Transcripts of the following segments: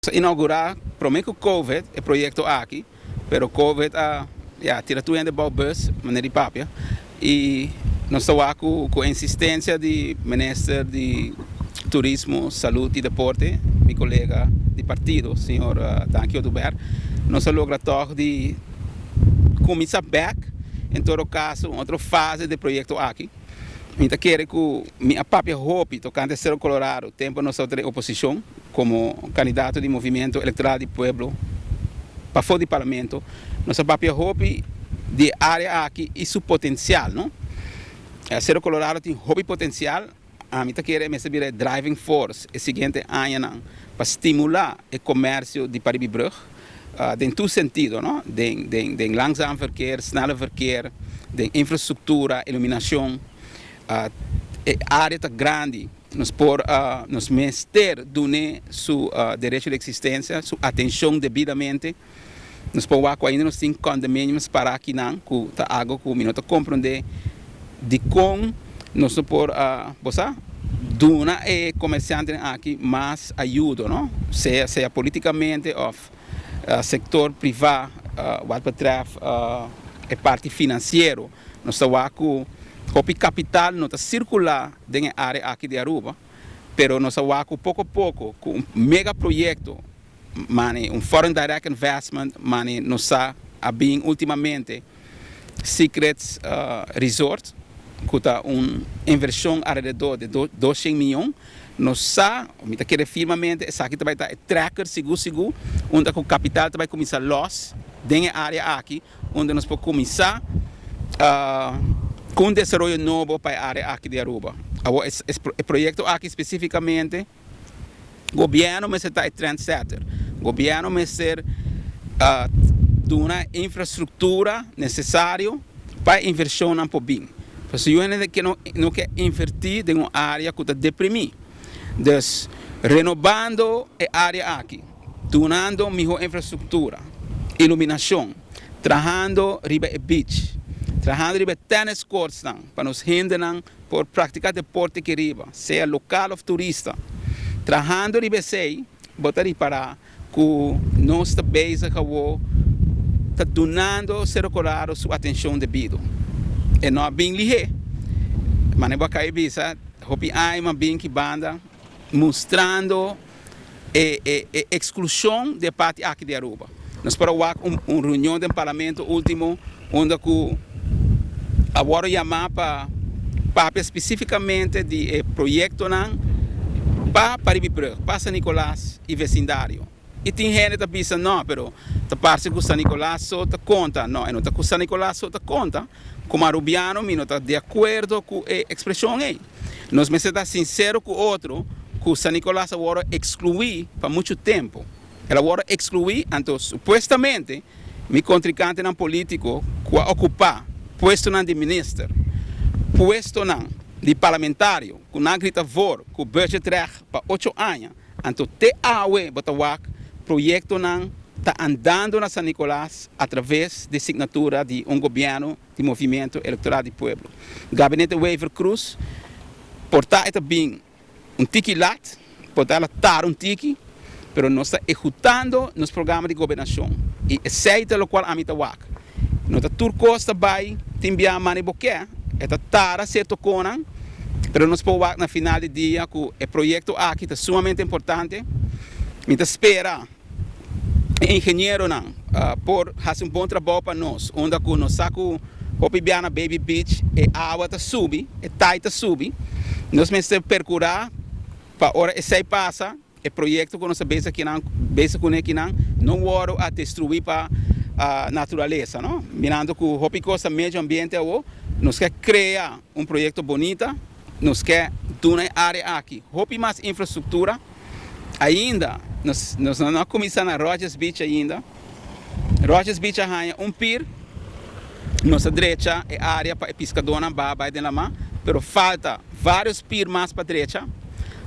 A inaugurá promé ku Covid e proyekto aki, pero Covid a ya tira tur hende bou bus, manera di papia, i nos ta wak ku ku e insistensia di Minister di Turismo, Salud i Deporte, mi kolega di partido, señor Dangui Oduber, nos a logra tòg di kuminsá bèk en todo kaso un otro fase di e proyekto aki. Mi ta kere ku mi a papia hopi tokante Cerro Colorado tempu nos tabata den oposishon komo kandidato di Movimiento Electoral di Pueblo pafó di Parlamento. Nos a papia hopi di e área aki i su potensial, no? Cerro Colorado tin hopi potensial. Ami ta kere e mester bira e driving force e siguiente añanan pa stimulá e komersio di Paribibrug den tur sentido, no? Den den den langzaam verkeer, snelle verkeer, den infrastruktura, iluminashon. E área ta grandi, nos por nos mester dun'é su derecho di eksistensia, su atenshon debidamente. Nos por wak ku ainda nos tin condominiums pará akinan ku ta algo ku mi no ta komprondé dikon nos no por bo sa duna e komersiantenan aki mas ayudo no sea sea politikamente òf sektor privá wat betrèf e parti finansiero. Nos ta wak ku hopi kapital no ta sirkulá den e área aki di Aruba pero nos a wak ku poko poko ku un mega proyekto Mane un foreign direct investment mane nos sa a bin ultimamente Secrets Resort cu ta un inversion alrededor di 200 miyon. Nos sa, mi ta kere firmemente esaki ta bay ta e tracker sigur sigur unda cu capital ta bay cuminsa los den e area aki unda nos por cuminsa cu un desaroyo nobo pa e area aki di Aruba. Awor e proyecto aki specificamente. Gobierno mester ta e trendsetter. Gobierno mester duna e infrastructura necesario pa e inversionnan por bin. Pasobra yu hende ke no ke inverti den un area cu ta deprimi. Dus renobando e area aki, dunando miho infrastructura, iluminacion, trahando riba e beach, trahando riba e tennis courtsnan pa nos hendenan por practica deporte aki riba, sea local of turista. Trahando riba esey, bo ta ripara cu nos ta bezig awo ta dunando Cerro Colorado su atencion debido. E no a bin lihe, mane bo a cay bisa, hopi aña a bin ki banda mustrando e e exclusion di e parti aki di Aruba. Nos por a wak un reunion den Parlamento ultimo unda cu a wordo yama pa papia specificamente di e proyectonan pa Paribibrug, pa San Nicolas y vecindario. Y tin hende ta bisa no, pero ta parce cu San Nicolas so ta conta. No, e no ta cu San Nicolas so ta conta. Como Arubiano mi no ta di acuerdo cu e expresion ey. Nos mester ta sincero cu otro cu San Nicolas a wordo exclui pa mucho tempo. El a wordo exclui, anto supuestamente mi contrincantenan politico cu a ocupa puestonan di minister, puestonan di parlamentario cu nan a grita voor cu budgetrecht pa ocho aña, anto te awe bo ta wak proyectonan ta andando na San Nicolas a traves di signatura di un gobierno di Movimiento Electoral di Pueblo. Gabinete Wever-Croes por ta e ta bin un tiki lat, por ta el a tar un tiki, pero nos ta ehutando nos programa di gobernacion y esey ta locual ami ta wak. No ta tur cos ta bay tin bia mane bo ke, e ta tara cierto conan, pero nos por wak na final di dia cu e proyecto aki ta sumamente importante. Mi ta spera. E ingenieronan por hasi un bon trabou pa nos, unda ku nos sa ku hopi bia na Baby Beach e awa ta subi, e tide ta subi. Nos mester perkurá pa ora esei pasa, e proyekto ku nos ta bezig akinan, bezig kuné akinan, no wòrdu a destruí pa naturalesa, no. Mirando ku hopi kos ta medio ambiente awo, nos ke krea un proyekto bonita, nos ke duna e área aki hopi mas infrastruktura. Ainda nos nos no a cuminsa na Rogers Beach ainda. Rogers Beach a haña un pier, nos a drecha e area pa e piscadornan baha bay den lama, pero falta varios pier mas pa drecha,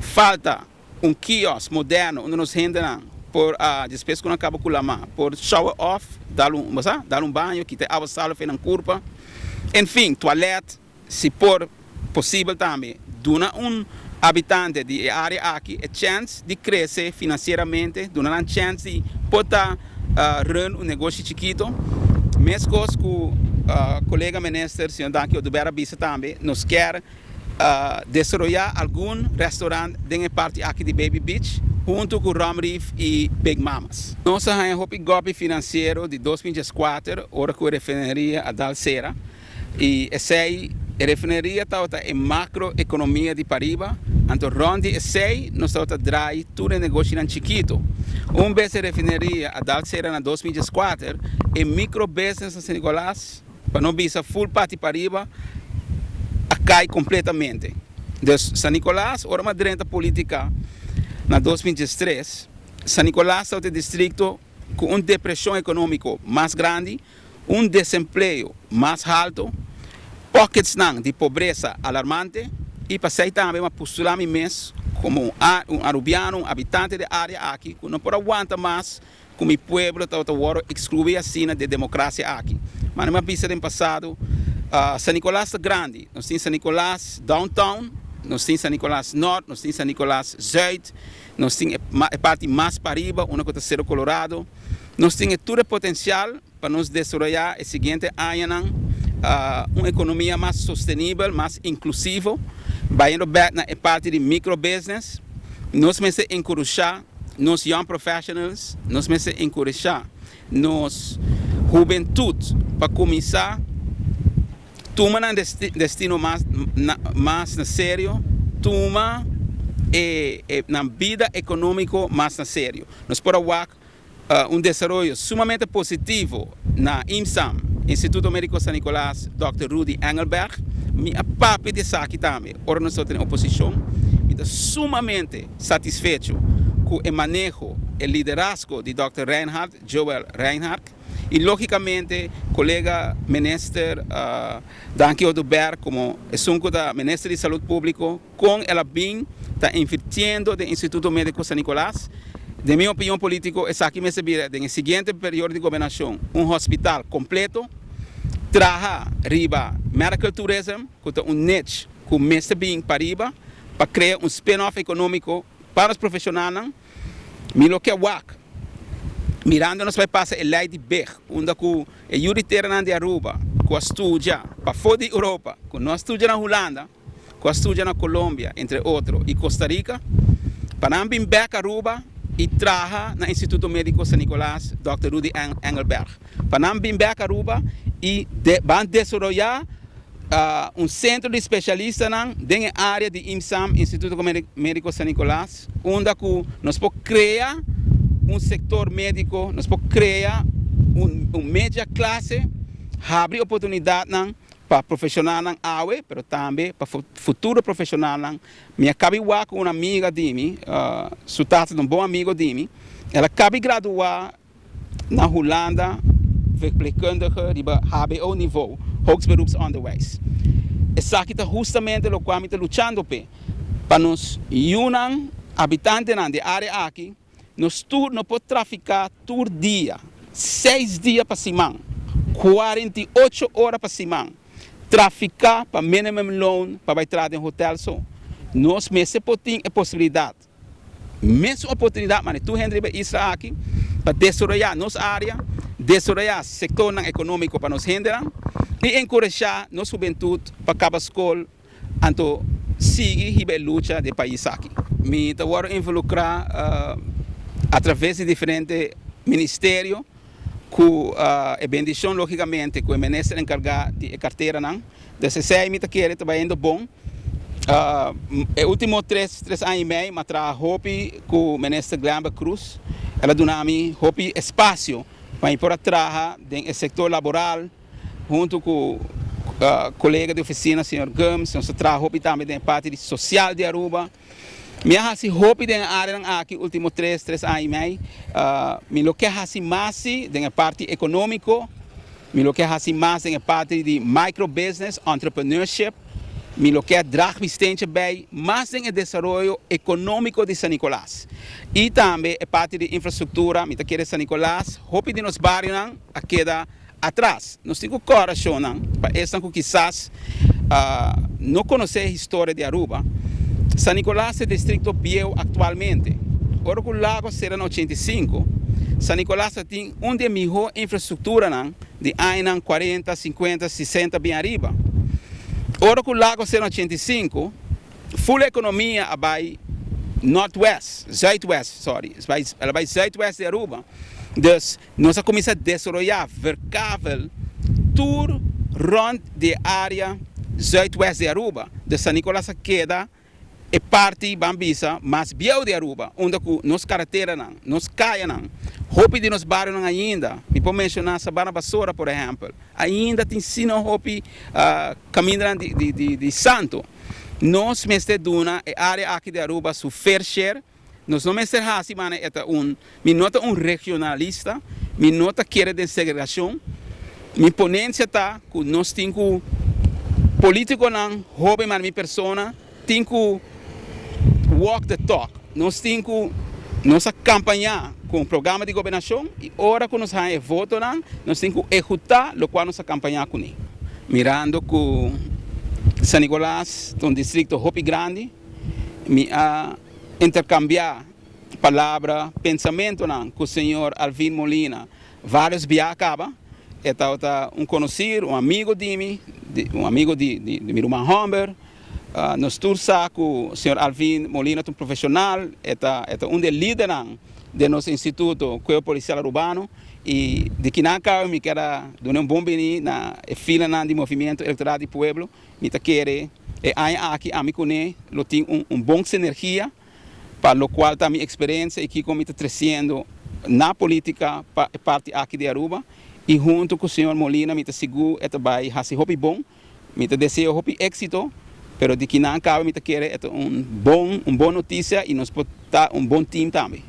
falta un kiosk moderno unda nos hendenan por a despues cu nan caba cu lama por shower off, dal un bo sa, dal un baño, kita e awa salo fe nan curpa, en fin, toilet. Si por posibel tambe duna un habitante di e area aki e chance di crece financieramente, duna nan chance di por ta run un negoshi chikito. Mescos cu colega minister señor Dangui Oduber a bisa tambe, nos kier desaroya algun restaurant den e parti aki di Baby Beach hunto cu Rum Reef y Big Mamas. Nos a haya hopi gopi financiero di 2004 ora cu e refineria a dal cera y esey e refineria tabata e macro economia di pariba, anto rond di esey nos tabata draai tur e negoshinan chikito. Un bes e refineria a dal cera na 2004, e micro business na San Nicolas, pa no bisa full parti pariba, a cay completamente. Dus San Nicolas, ora mi a drenta politica na 2013, San Nicolas tabata e districto cu un depresion economico mas grandi, un desempleo mas halto, pocketsnan di pobresa alarmante y pasey tambe mi a postula mi mes como un Arubiano, un habitante di e area aki cu no por a wanta mas cu mi pueblo tabata worde exclui asina di e democracia aki. Ma mi a bisa den pasado, San Nicolas ta grandi, nos tin San Nicolas downtown, nos tin San Nicolas Noord, nos tin San Nicolas Zuid, nos tin e parti mas pariba unda cu ta Cerro Colorado. Nos tin e tur e potencial pa nos desaroya e siguiente añanan un economia mas sostenibel, mas inclusivo, bayendo bek na e parti di micro business. Nos mester encurusha nos young professionals, nos mester encurusha nos hubentud pa cuminsa tuma nan destino mas mas na serio, tuma e nan bida economico mas na serio. Nos por a wak un desaroyo sumamente positivo na IMSAM, Instituto Medico San Nicolas, Dòkter Rudy Engelberg. Mi a papia di esaki tambe ora nos tabata den oposicion. Mi ta sumamente satisfecho cu e maneho, e liderazgo di Dòkter Reinhard, Joel Reinhard, y logicamente colega Minister Dangui Oduber como esun cu ta Minister di Salud Publico, Con el a bin ta invirtiendo den Instituto Medico San Nicolas? Den mi opinion politico esaki mester bira den e siguiente periodo di gobernacion un hospital completo, traha riba medical tourism cu ta un niche cu mester bin pariba pa crea un spin-off economico pa nos profesionalnan. Mi lo ke wak mirando nos bai pasa e ley di beg unda cu e yu di teranan di Aruba cu a studia pafo di Europa cu no a studia na Hulanda, ku a studia na Colombia, entre otro, i Costa Rica, pa nan bin bek Aruba i traha na Instituto Medico San Nicolas Dòkter Rudy Engelberg. Pa nan bin bek Aruba i ban desaroyá un sentro di spesialistanan den e área di IMSAM, Instituto Medico San Nicolas, unda ku nos por krea un sektor médiko, nos por krea un media klase, habri oportunidatnan Pa profesionalnan awe, pero tambe pa futuro profesionalnan. Mi a cabi wak cu un amiga di mi, su tata ta un bon amigo di mi, el a cabi gradua na Hulanda verpleegkundige riba hbo niveau, hoogstberoepsonderwijs. Esaki ta hustamente locual mi ta luchando p'e, pa nos yunan, habitantenan di e area aki, Nos tur no por trafiká tur dia, seis dia pa siman, 48 ora pa siman, trafiká pa minimum loan pa bai traha den hotel so. Nos mester por tin e posibilidat, mesun oportunidat manera tur hende riba e isla aki, pa desaroyá nos área, desaroyá sektornan ekonómiko pa nos hendenan i enkurashá nos hubentut pa kaba skol. Anto sigui hiba e lucha di e pais aki. Mi ta wòrdu involukrá atraves di diferente ministerio ku e bendishon lógikamente ku e minister enkargá di e karteranan. Dus esei mi ta kere ta bayendo bon. E último tres tres aña i mei mi a traha hopi ku minister Glenbert Croes. El a duna mi hopi espasio pa mi por a traha den e sektor laboral. Huntu ku kolega di ofisina señor Gumbs nos a traha hopi tambe den e parti di sosial di Aruba. Mi a hasi hopi den e areanan aki ultimo tres, tres aña i mei. Mi lo ke hasi mas si den e parti ekonómiko, mi lo ke hasi mas den e parti di micro business, entrepreneurship, mi lo ke drag mi steentje bij mas den e desaroyo ekonómiko di San Nicolas. I tambe e parti di infrastruktura, mi ta kere San Nicolas, hopi di nos barionan a keda Atras, nos tin ku kòrda shownan pa esnan ku kisas no konosé e historia di Aruba. San Nicolas ta e districto bieu actualmente. Ora cu Lago cera na 85, San Nicolas ta tin un di e miho infrastructuranan di añanan 40, 50, 60 bin ariba. Ora cu Lago cera na 85, full economia a bay northwest, zuidwest, sorry, el a bay zuidwest di Aruba. Dus nos a cuminsa desaroya verkavel tur rond di e area zuidwest di Aruba. Dus San Nicolas a keda e parti, ban bisa, mas bieu di Aruba, unda cu nos careteranan, nos cayanan, hopi di nos barionan ainda, mi por menciona Sabana Basora por ehempel, ainda tin sino hopi camindanan di santo. Nos mester duna e area aki di Aruba su fair share. Nos no mester haci mane e ta un, mi no ta un regionalista, mi no ta kere den segregacion. Mi ponencia ta cu nos tin cu politiconan hoben mane mi persona tin cu walk the talk. Nos tin cu nos a campaña cu un programa di gobernacion y ora cu nos haya e votonan nos tin cu ehuta locual nos a campaña cune. Mirando cu San Nicolas ta un districto hopi grandi, mi a intercambia palabra, pensamentonan cu señor Alvin Molina varios bia caba. E tabata un conocir, un amigo di mi, un amigo di mi ruman homber. Nos tur sa cu señor Alvin Molina ta un profesional, e ta un di e lidernan den nos instituto Cuerpo Policial Arubano y di kinan caba mi kier a duna un bon bini na e filanan di Movimiento Electoral di Pueblo. Mi ta kere e aña aki ami kuné lo tin un bon sinergia pa lokual ta mi eksperensia i kiko mi ta tresiendo na politika pa e parti aki di Aruba i huntu ku señor Molina mi ta sigur e ta bai hasi hopi bon. Mi ta deseo hopi éksito pero di kinan kaba mi ta kere e ta un bon un bon notisia i nos por ta un bon team tambe.